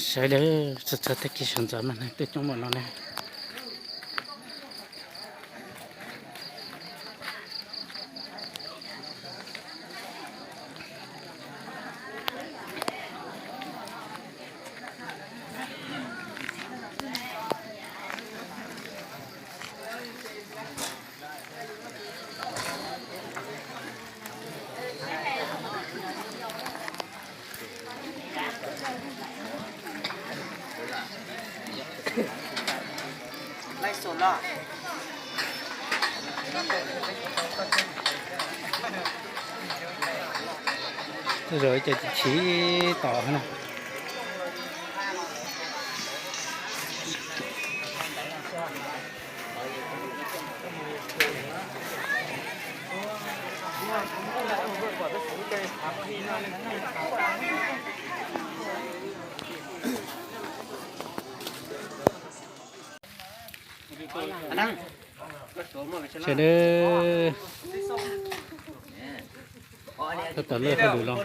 Saib lawm, txog txog tag kis sawv ntxov mas neeg tuaj coob npaum no ne. Tej zaum ib co chim tom na. Sawv daws, tab tom lawj hauj lwm los.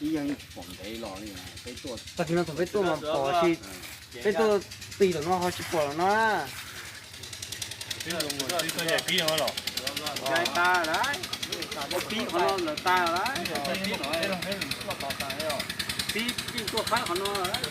Ib yam pom ntev los li, peb tuaj, tag kis no thaum peb tuaj mas pom, tsis, peb tuaj tig lawm no ho tsis pom lawm no. Pib qhov no lawm tas lawm. Pib yeej tuaj qab qhov no lawm.